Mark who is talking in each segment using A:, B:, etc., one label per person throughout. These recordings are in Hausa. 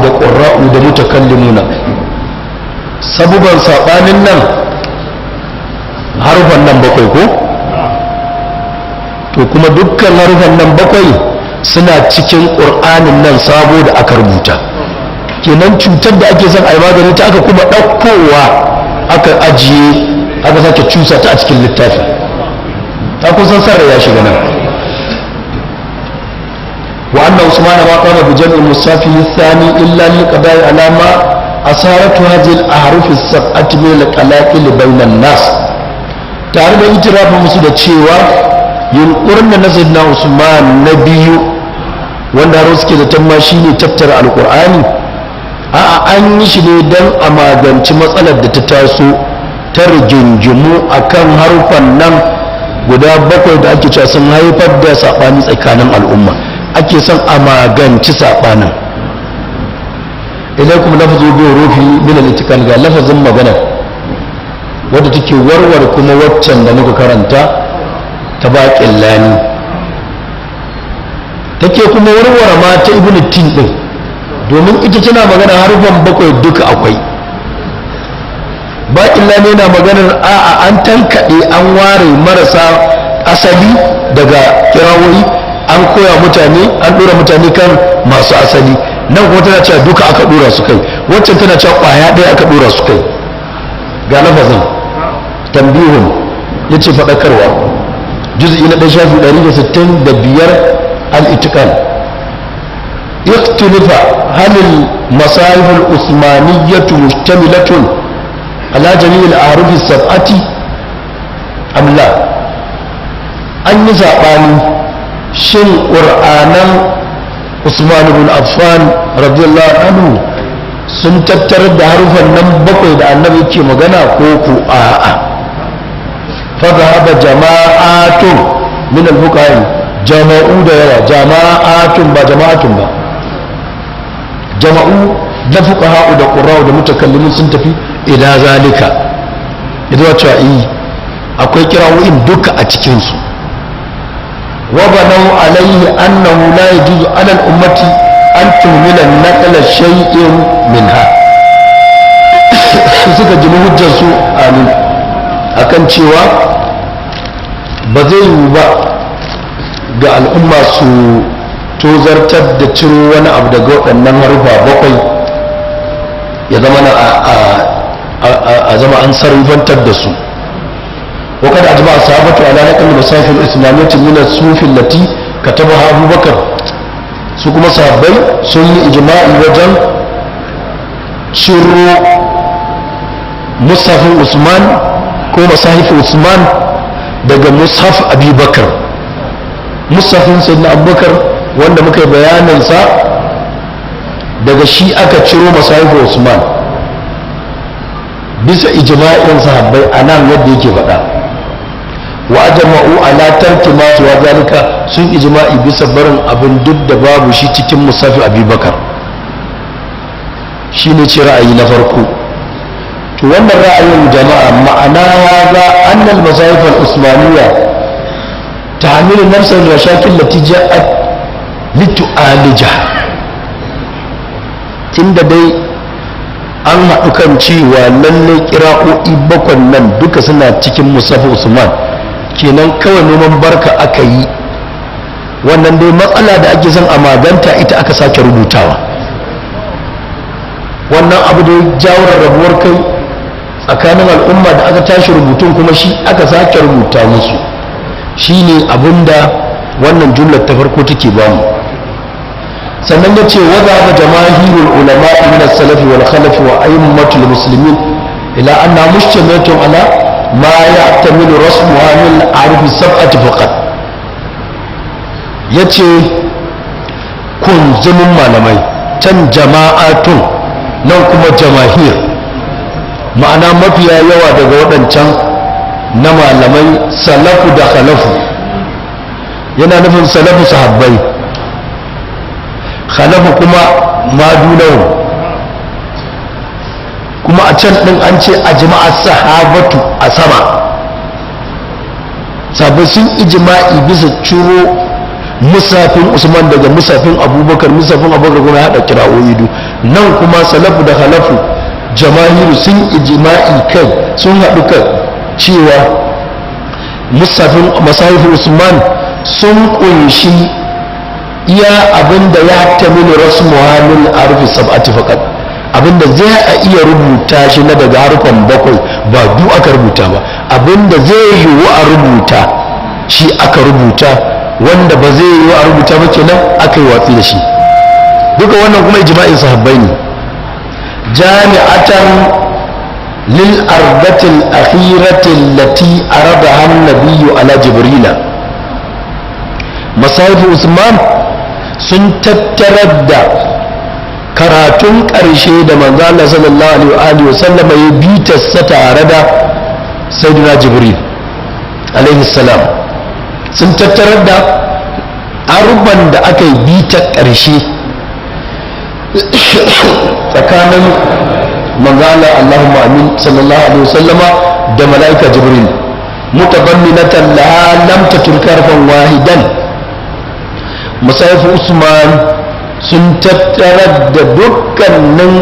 A: da qurra'u da mutakallimuna. Sabuban sabanin nan harufan nan bakwai ko? To kuma dukkan harufan nan bakwai suna cikin ƙur'anin nan sabo da aka rubuta. Kenan cutar da ake son a yi magani ta aka kuma ɗaukowa aka ajiye aka sake cusa ta a cikin littafi. Ta kusan sarra ya shiga nan. Wa anna usman ma qama bi jam'i musafi thani illa li qada'i alama asaratu hadhihi al-ahruf as-sab'ati min al-qalaqil bayna an-nas. Tare da itirafin musu da cewa yunkurin da na sayyidina usman na biyu wanda har suke zaton ma shine tattara alqur'ani, a'a an yi shi ne don a magance matsalar da ta taso ta rigingimu akan harufan nan guda bakwai da ake cewa sun haifar da saɓani tsakanin al'umma, ake son a maganci saɓanin. Ilaikum lafazu bi rufi min al-ittiqal, ga lafazin magana wadda take warware kuma waccan da muka karanta ta baƙin lani, take kuma warware ma ta ibn tin din, domin ita tana magana harufan bakwai duka akwai. Baƙin lani yana maganar a'a an tankaɗe an ware marasa asali daga kirawoyi, an koya mutane, an ɗora mutane kan masu asali. Nan kuma tana cewa duka aka ɗora su kai, waccan tana cewa ƙwaya ɗaya aka ɗora su kai. Ga lafazin tambihun ya ce faɗakarwa, juz'i na ɗaya shafi 165 al-itiqal. Ikhtulifa hal al-masahif al-uthmaniyyah mushtamilatun ala jami' al-a'ruf as-sab'ati am la. An yi saɓani shin ƙur'anan Usman ibn Affan radiyallahu anhu sun tattarar da harufan nan bakwai da annabi ke magana ko ku a'a. Fa dhahaba jama'atun min al-fuqaha, jama'u da yawa, jama'atun ba jama'atun ba, jama'u da fuqaha da qurra'u da mutakallimin sun tafi ila zalika, idan cewa eh akwai kirawoyin duka a cikin su. Wa banau alaihi annahu la yajuzu ala al-ummati an tumila naqla shay'in minha. Suka ji hujjar su amin akan cewa ba zai yiwu ba ga al'umma su tozartar da ciro wani abu daga waɗannan harufa bakwai ya zama na a zama an sarrafantar da su. وقد أجمع الصحابة على نقل المصاحف الإسلامية من الصحف التي كتبها أبو بكر. Su kuma sahabbai sun yi ijma'i wajen ciro mushafin Usman ko masahifin Usman daga mushaf Abubakar, mushafin sayyidina Abubakar wanda muka yi bayaninsa, daga shi aka ciro masahifin Usman bisa ijma'in sahabbai a nan yadda yake faɗa. Wa ajma'u ala tarki ma suwa zalika, sun ijma'i bisa barin abin duk da babu shi cikin musafi Abubakar. Shine ce ra'ayi na farko. To wannan ra'ayin jama'a ma'ana ga annal masahif al-usmaniyya ta'milu nafsa al-mashakil lati ja'at litu'alija. Tunda dai an haɗu kan cewa lallai kira'o'i bakwan nan duka suna cikin musafi Usman, kenan kawai noman barka aka yi. Wannan dai matsala da ake son a maganta ita aka sake rubutawa. Wannan abu da ya jawo rarrabuwar kai tsakanin al'umma da aka tashi rubutun kuma shi aka sake rubuta musu, shine abinda wannan jumlar ta farko take bamu. Sannan ya ce wadda ba jamahirul ulama min as-salaf wal khalaf wa a'immatul muslimin ila anna mushtamilatun ala ma ya'tamilu rasmuha min al-a'ruf as-sab'ati faqat. Yace kunzumin malamai can jama'atun nan kuma jamahir, ma'ana mafiya yawa daga waɗancan na malamai salafu da khalafu, yana nufin salafu sahabbai, khalafu kuma madunahu. Kuma a can ɗin an ce ajma'a sahabatu a sama, sahabbai sun ijma'i bisa ciro musafin Usman daga musafin Abubakar, musafin Abubakar kuma ya haɗa kira'o'i du. Nan kuma salafu da halafu jamahiru sun ijma'i kai, sun haɗu kan cewa masahifin Usman sun kunshi iya abinda ya tamilu rasmuha min arfi sab'ati faqat, abinda zai a iya rubuta shi na daga harfan bakwai, ba du aka rubuta ba, abinda zai yiwu a rubuta shi aka rubuta, wanda ba zai yiwu a rubuta ba kenan aka yi watsi da shi. Duka wannan kuma ijma'in sahabbai ne. Jami'atan lil ardatil akhirati allati aradaha an-nabiyyu ala jibrila. Masahif Usman sun tattarar da karatun ƙarshe da manzo Allah sallallahu alaihi wa sallam ya bi ta tare da sayyidina Jibril alaihi salam. Sun tattarar da aruban da aka yi bita ƙarshe tsakanin manzo Allah, Allahumma amin, sallallahu alaihi wa sallama da mala'ika Jibril, mutabamminatan laha lam tatruk harfan wahidan. Masahif Usman sun tattarar da dukkanin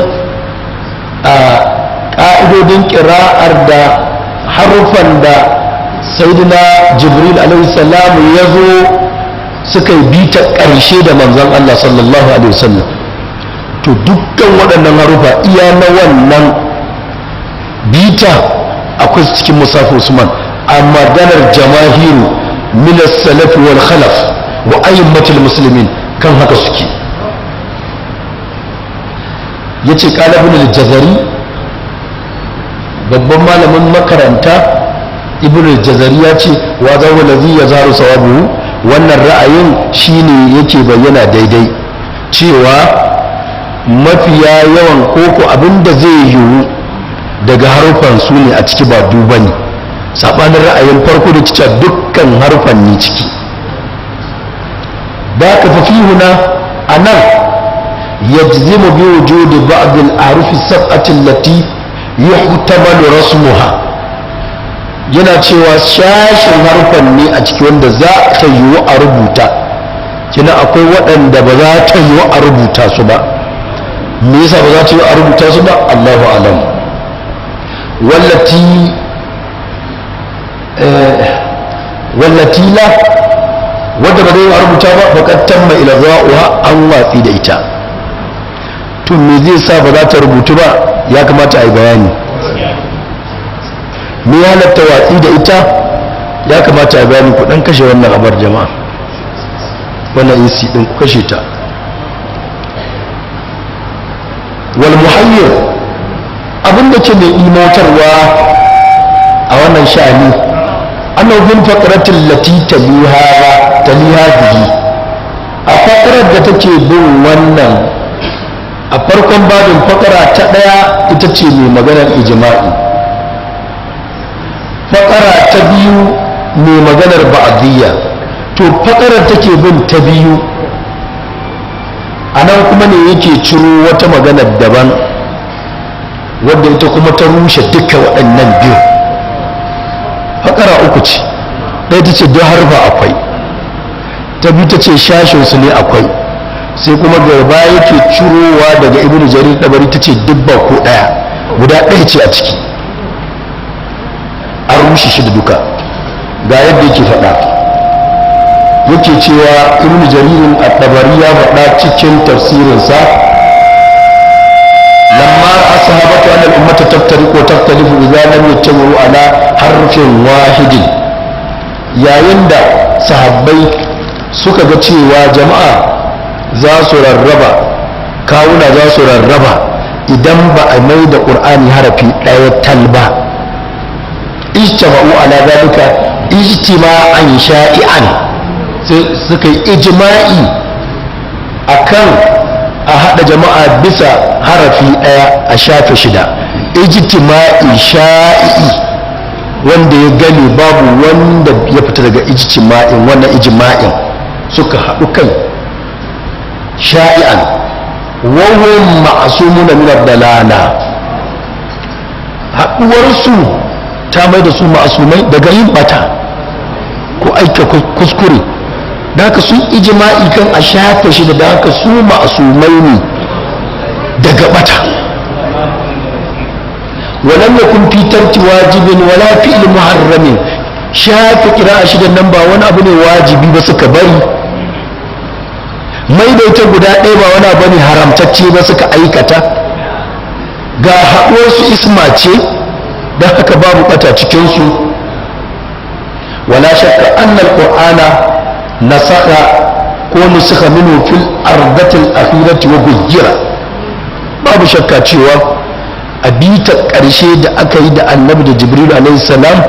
A: ƙa'idodin ƙira'ar da harufan da sayyidina Jibril alaihi salam ya zo suka yi bita ƙarshe da manzon Allah sallallahu alaihi wasallam. To dukkan waɗannan harufa iya na wannan bita akwai cikin musaf Usman. A maganar jamahiru min as-salaf wal khalaf wa a'immatul muslimin kan haka suke. Yace qala Ibn al-Jazari, babban malamin makaranta Ibn al-Jazari ya ce wa zawo lazi yazaru sawabu, wannan ra'ayin shine yake bayyana daidai, cewa mafiya yawan koko abinda zai yiwu daga harufan su ne a ciki ba duba ne, sabanin ra'ayin farko da cewa dukkan harufan ne ciki. Da ka fafi huna a nan yajzimu bi wujudi ba'd al-ahruf as-sab'ati allati yuhtamalu rasmuha, yana cewa shashin harufan ne a ciki wanda za ta yiwu a rubuta, kina akwai waɗanda ba za ta yiwu a rubuta su ba. Me yasa ba za ta yiwu a rubuta su ba? Allahu alam. Wallati la, wadda ba zai yi a rubuta ba, faqad tamma ila za'uha, an watsi da ita. To me zai sa ba za ta rubutu ba? Ya kamata a yi bayani. Me ya halatta watsi da ita? Ya kamata a bayani. Ku dan kashe wannan abar jama'a, wannan AC din ku kashe ta. Wal muhayyir, abinda ke mai imotarwa a wannan sha'ani, annahu fil faqratil lati taliha taliha bihi, a faqrar da take bin wannan a farkon babin faqara ta daya ita ce mai maganar ijma'i, faqara ta biyu mai maganar ba'diyya. To faqarar take bin ta biyu anan kuma ne yake ciro wata maganar daban wadda ita kuma ta rushe duka waɗannan biyu. Fakara uku ce, ɗaya ta ce duk harfa akwai, ta biyu ta ce shashinsu ne akwai, sai kuma gaba yake cirowa daga Ibnu Jarir Dabari ta ce duk ba ko ɗaya, guda ɗaya ce a ciki, an rushe shi da duka. Ga yadda yake faɗa, yake cewa Ibnu Jarir at-Tabari ya faɗa cikin tafsirinsa, lamma ashabatu anna al-ummata taftariqu wa taftalifu idza lam yattabi'u ala harfin wahidin, yayin da sahabbai suka ga cewa jama'a za su rarraba, kawuna za su rarraba idan ba a mai da Qur'ani harafi ɗaya tal ba, ijtama'u ala zalika ijtima'an sha'i'an, sai suka yi ijma'i akan a haɗa jama'a bisa harafi ɗaya a shafe shida, ijtima'i sha'i'i wanda ya gani babu wanda ya fita daga ijtima'in, wannan ijma'in suka haɗu kai sha'i'an, wa hum ma'sumuna min ad-dalala, haɗuwarsu ta mai da su ma'asumai daga yin bata ko aika kuskure, da haka sun ijma'i kan a shafe shi da haka su ma'asumai ne daga tarki wajibin wala fi'l muharramin. Shafe kira'a shidan nan ba wani abu ne wajibi ba suka bari, maidaita guda ɗaya ba wani abu ne haramtacce ba suka aikata. Ga haɗuwarsu isma ce, don haka babu ɓata cikinsu. Wala shakka annal qur'ana nasakha ko nusakha minhu fil ardatil akhirati wa gujjira. Babu shakka cewa a bita ƙarshe da aka yi da annabi da Jibril alaihi salam,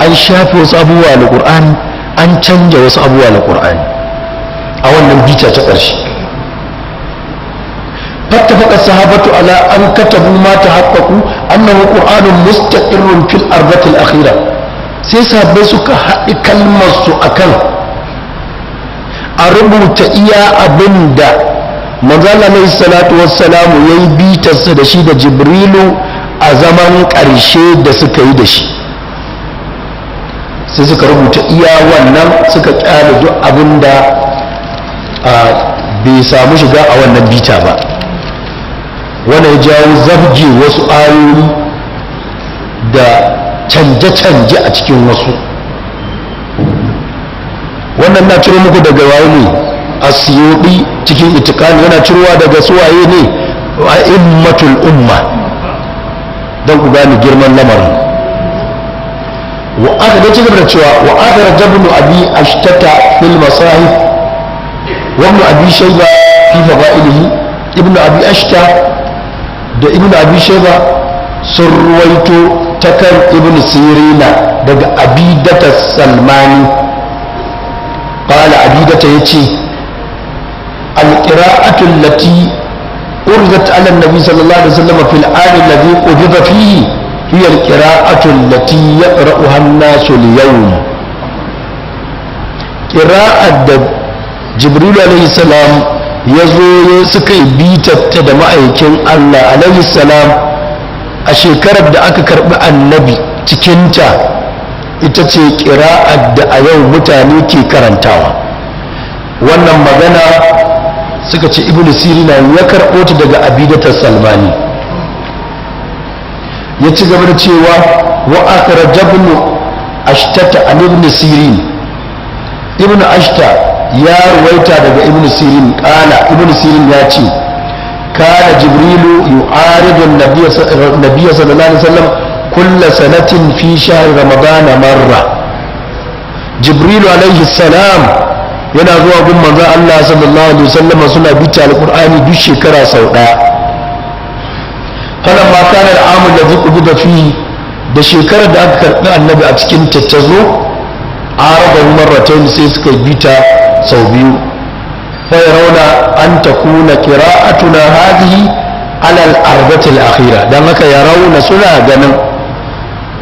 A: an shafe wasu abubuwa na Qur'ani, an canja wasu abubuwa na Qur'ani a wannan bita ta ƙarshe. فاتفق الصحابة على أن كتبوا ما تحققوا أنه قرآن مستقر في الأرض الأخيرة. Sai sahabbai suka haɗi kalmar su akan a rubuta iya abin da manzala alaihi salatu wassalamu ya yi bitarsa da shi da Jibrilu a zaman ƙarshe da suka yi da shi. Sai suka rubuta iya wannan, suka kyale duk abin da bai samu shiga a wannan bita ba. Wannan ya jawo zabge wasu ayoyi da canje-canje a cikin wasu. Wannan na ciro muku daga waye ne? Asiyudi cikin Itikani yana cirowa daga suwaye ne? A'immatul umma, don ku gane girman lamarin. Wa aka da cigaba da cewa wa aka ibn Abi Ashtata fil Masahif wa Ibn Abi Shayba fi fadailihi. Ibn Abi Ashta da Ibn Abi Shayba sun ruwaito ta kan Ibn Sirina daga Abidata Salmani. Qala, Abidata yace: القراءة التي أرزت على النبي صلى الله عليه وسلم في العام الذي قبض فيه هي القراءة التي يقرأها الناس اليوم. قراءة جبريل عليه السلام يزو سكي بيتا da ma'aikin Allah alaihi salam a shekarar da aka karbi annabi cikinta, ita ce ƙira'ar da a yau mutane ke karantawa. Wannan magana suka ce Ibn Sirina ya karɓo ta daga Abidatar Salmani. Ya ci gaba da cewa wa akhraj Ibn Ashtata an Ibn Sirin. Ibn Ashta ya ruwaita daga Ibn Sirin. Qala, Ibn Sirin ya ce: kana Jibrilu yu'aridu an-nabiy sallallahu alaihi wasallam kulla sanatin fi shahr Ramadan marra. Jibrilu alaihi salam yana zuwa gun manzon Allah sallallahu alaihi wasallam suna bita alqur'ani duk shekara sau daya. Falamma kana al'amu alladhi qubida fihi, da shekarar da aka karbi annabi a cikin ta tazo, arada marratayn, sai suka bita sau biyu. Fa yarawna an takuna qira'atuna hadhihi ala al-arbati al-akhira. Dan haka yarawna, suna ganin,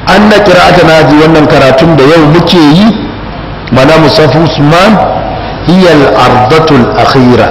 A: anna qira'atuna hadhihi, wannan karatun da yau muke yi mana, musafu Usman, hiya al-ardatu al-akhira.